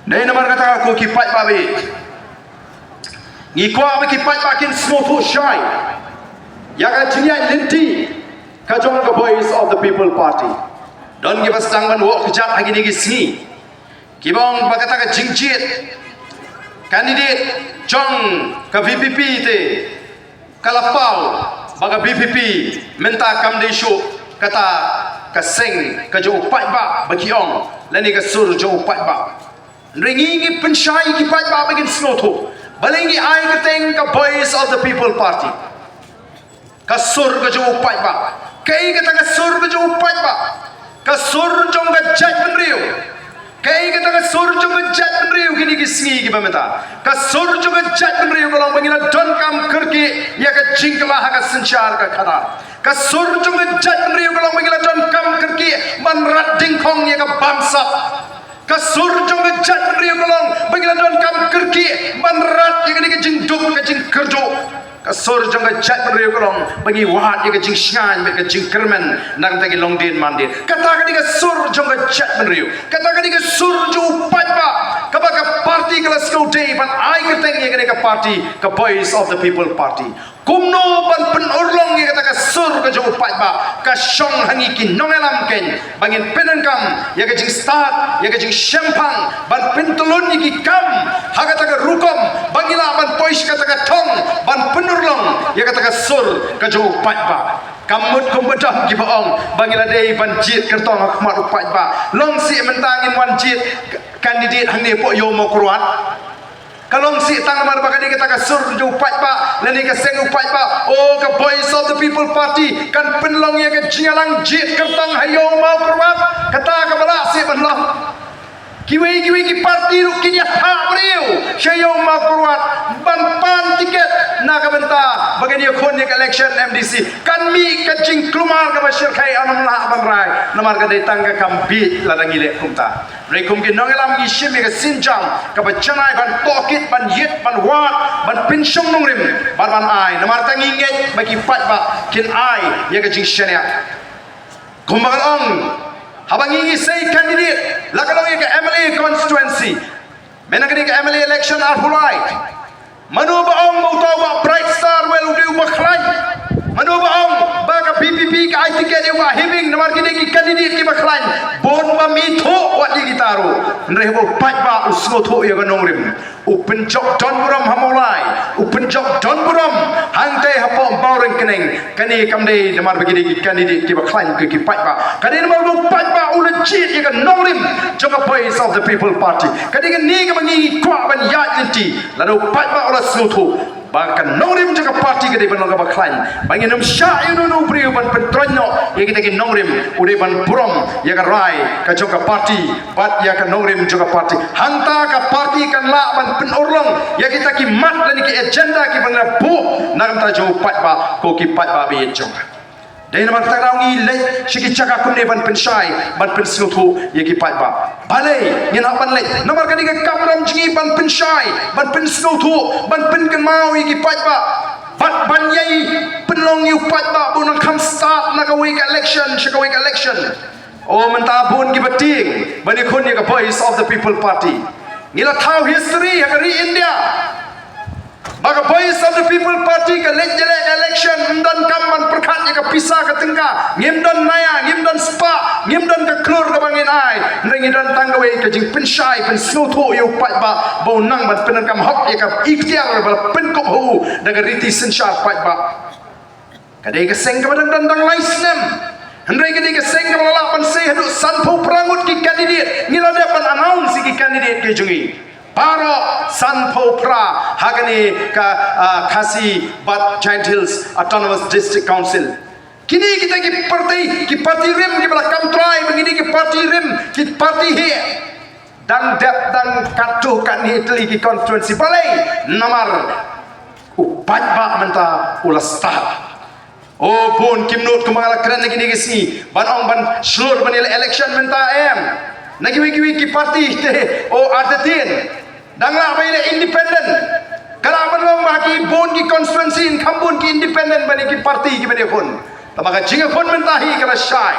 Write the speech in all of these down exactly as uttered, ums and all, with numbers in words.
Dei namar kata ko ki paidbah, ngi kwah ba ki paidbah kin sngewthuh shai ïa ka jingïaid lynti ka jong ka Voice of the People Party. Don kiba sdang ban wad kjat ha kine ki sngi, kiba ong ba kata ka jingjied candidate jong ka VPP te ka la paw ba ka VPP mynta kam dei shuh kata ka seng ka jong u paidbah ba ki ong, lane ka sur jong u paidbah. Hynrei ngi, ngi pynshai ki paidbah ba kin sngewthuh, balei ngi ai kyrteng ka Voice of the People Party, ka sur ka jong u paidbah. Kaei kata ka sur ka jong u paidbah? Ka sur jong ka jaitbynriew. Kaei kata ka sur jong ka jaitbynriew kine ki sngi kiba mynta? Ka sur jong ka jaitbynriew ka long ba ngi la donkam kyrkieh ïa ka jingkylla ha ka synshar ka khadar. Ka sur jong ka jaitbynriew ka long ba ngi la donkam kyrkieh ban rat dyngkhong ïa ka bamsap. Ka sur jong ka jaitbynriew ka long ba ngi la donkam kyrkieh ban rat ïa kane ka jingduk ka jingkyrduh. Ka sur jong ka jaitbynriew ka long ba ngi wad ïa ka jingshngaiñ bad ka jingkyrmen na ka bynta ki longdien mandien. Kata ka dei ka sur jong ka jaitbynriew. Kata ka dei ka sur jong u paidbah kaba ka party ka la sngewdei ban ai kyrteng ïa kane ka party ka Voice of the People Party. Kumno ban pynurlong ïa kata ka sur ka jong u paidbah? Ka shong ha ngi ki nongïalam keiñ ba ngin pyndonkam ïa ka jingstad, ïa ka jingshemphang, ban pyntyllun ïa ki kam ha kata ka rukom ba ngi lah ban poi sha kata ka thong ban pynurlong ïa kata ka sur ka jong u paidbah. Kam mut kumba don kiba ong ba ngi la dei ban jied kyrtong ha khmat u paidbah. Long sih mynta ngin wan jied candidate hangne hapoh Ïew Mawkyrwat? Ka long sih tang namar ba ka dei kata ka sur jong u paidbah lane ka seng u paidbah? O, ka Voice of the People Party kan pynlong ïa ka jingïalang jied kyrtong ha Ïew Mawkyrwat? Kata kaba lah sih ban long. Kiwei kiwei ki party ruh kin ïa phah briew sha Ïew Mawkyrwat ban pan tiket na ka bynta ba kin ïakhun ïa ka election MDC. Kan mih ka jingkulmar kaba shyrkhei, ym lah ban rai namar ka dei tang ka kam bieit lada ngi leh kumta. Hynrei kum ki nongïalam ngi shim ïa ka sienjam kaba janai ban tohkit, ban ïit, ban wad, ban pynshong nongrim bad ban ai. Namar tang ngi ngeit ba ki paidbah kin ai ïa ka jingshaniah. Kumba ka long, haba ngi, ngi sei candidate, la ka long ïa ka MLA constituency, mynta ka dei ka MLA election arphew lai. Mano ba ong ba uta u Bah Brightstarwell u dei uba khlaiñ? Mano ba ong ba ka VPP ka ai tiket ïa u Bah Heaving namar ki dei ki candidate kiba khlaiñ? Bun bym ithuh wat ïa kita ruh. Hynrei haba u paidbah u sngewthuh ïa ka nongrim, u pynjop donburom ha Mawlai, u pynjop donburom hangtei hapoh Mawryngkneng. Kane kam dei namar ba ki dei ki candidate kiba khlaiñ, ki paidbah. Ka dei namar ba u paidbah u la jied ïa ka nongrim jong ka Voice of the People Party. Ka dei kane kaba ngi kwah ban ïaid lynti. Lada u paidbah u la sngewthuh ba ka nongrim jong ka party ka dei ban long kaba khlaiñ, ba ngin ym shah ïa uno uno u briew ban pyntroiñ noh ïa kita ki nongrim. U dei ban burom ïa ka rai ka jong ka party bad ïa ka nongrim jong ka party. Hangta ka party kan lah ban pynurlong ïa kita ki mat lane ki agenda kiba ngi la buh na ka bynta jong u paidbah, ko ki paidbah ba ïeit jong nga. Dei namar kata ka daw ngi leit sha ki jaka kumne ban pynshai, ban pynsngewthuh ïa ki paidbah. Balei ngin hap ban leit? Namar ka dei ka kamram jong ngi ban pynshai, ban pynsngewthuh, ban pynkynmaw ïa ki paidbah bad ban ïai pynlong ïa u paidbah ba un nang kham stad na kawei ka election sha kawei ka election. O, mynta bun kiba tieng ban ïakhun ïa ka Voice of the People Party. Ngi la thaw history ha ka ri India ba ka Voice of the People Party ka leit ïaleh election, ym don kam ban pyrkhat ïa ka pisa ka tyngka, ngim don naya, ngim don spah, ngim don ka klur kaba ngin ai. Hynrei ngi don tang kawei ka jingpynshai, pynsngewthuh ïa u paidbah ba un nang ban pyndonkam hok ïa ka iktiar ba la pynkup ha u da ka riti synshar paidbah. Ka dei ka seng kaba dang don tang lai snem. Hynrei ka dei ka seng kaba la lah ban sei haduh sanphew phra ngut ki candidate. Ngi la dep ban announce ïa ki candidate ki jong ngi baroh sanphew phra ha kane ka, ah, Khasi bad Jaintia Hills Autonomous District Council. Kine kita ki party, ki party rim kiba la kam trai ba kine ki party rim, ki party heh. Dang dep dang katto katne tylli ki constituency. Balei? Namar u paidbah mynta u la stad. O, bun kim nud kumba nga la kren ha kine ki sngi ban ong ban shlur ban ïaleh election mynta, em. Na kiwei kiwei ki party te, o, artatien. Dang lah ban ïaleh independent. Ka lah ban long ba ha ki bun ki constituency yn kham bun ki independent ban ïa ki party kiban ïakhun. Tangba ka jingïakhun mynta hi ka la shai.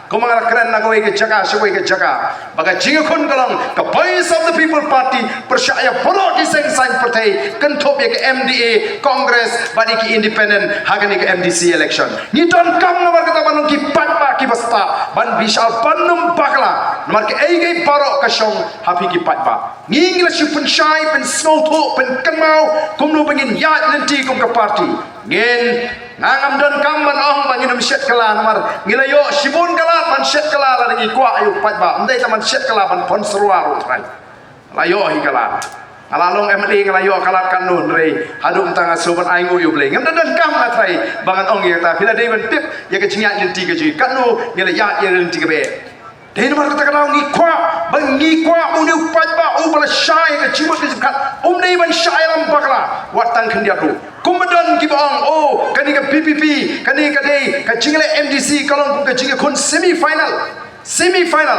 Kumba nga la kren na kawei ka jaka sha kawei ka jaka, ba ka jingïakhun ka long ka Voice of the People Party pyrshah ïa baroh ki seng saiñ pyrthei, kynthup ïa ka M D A, Congress bad ïa ki independent ha kane ka M D C election. Ngi donkam namar kata ban long ki paidbah kiba stad, ban bishar ban ym bakla namar kaei kaei baroh ka shong ha phi ki paidbah. Ngi, ngi la shu pynshai, pynsngewthuh, pynkynmaw kumno ba ngin ïaid lynti kum ka party. Ngin, nga ngam donkam ban ong ba ngin ym shet kylla namar ngi la ïoh shibun ka lad ban shet kylla lada ngi kwah ïa u paidbah. Ym dei tang ban shet kylla ban pynsawa ruh, Trai. Nga la ïoh hi ka lad. Nga la long M L A, nga la ïoh ka lad katno, hynrei haduh mynta nga shu ban ainguh ïa U Blei. Ngam da donkam, ah Trai, ba ngan ong ïa kata. Phi la dei ban tip ïa ka jingïaid lynti ka jong ngi, katno ngi la ïaid ïa lynti ka beh. Dei namar kata ka daw ngi kwah, ba ngi kwah une u paidbah uba la shai ka jingmut ka jingpyrkhat, um dei ban shah ïalam bakla wat tang khyndiat ruh. Kumba don kiba ong, oh, kane ka V P P, kane ka dei ka jingleh M D C, ka long kum ka jingïakhun semi final. Semi final.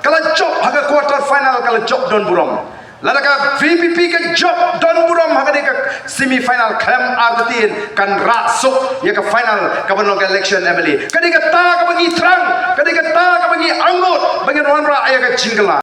Ka la jop ha ka quarter final, ka la jop don burom. Lada ka V P P ka jop don burom ha kane ka semi final, khlem artatien kan rah suk ïa ka final kaba long ka election M L A. Ka dei kata kaba ngi thrang, ka dei kata kaba ngi angnud ba ngin wanrah ïa ka jingkylla.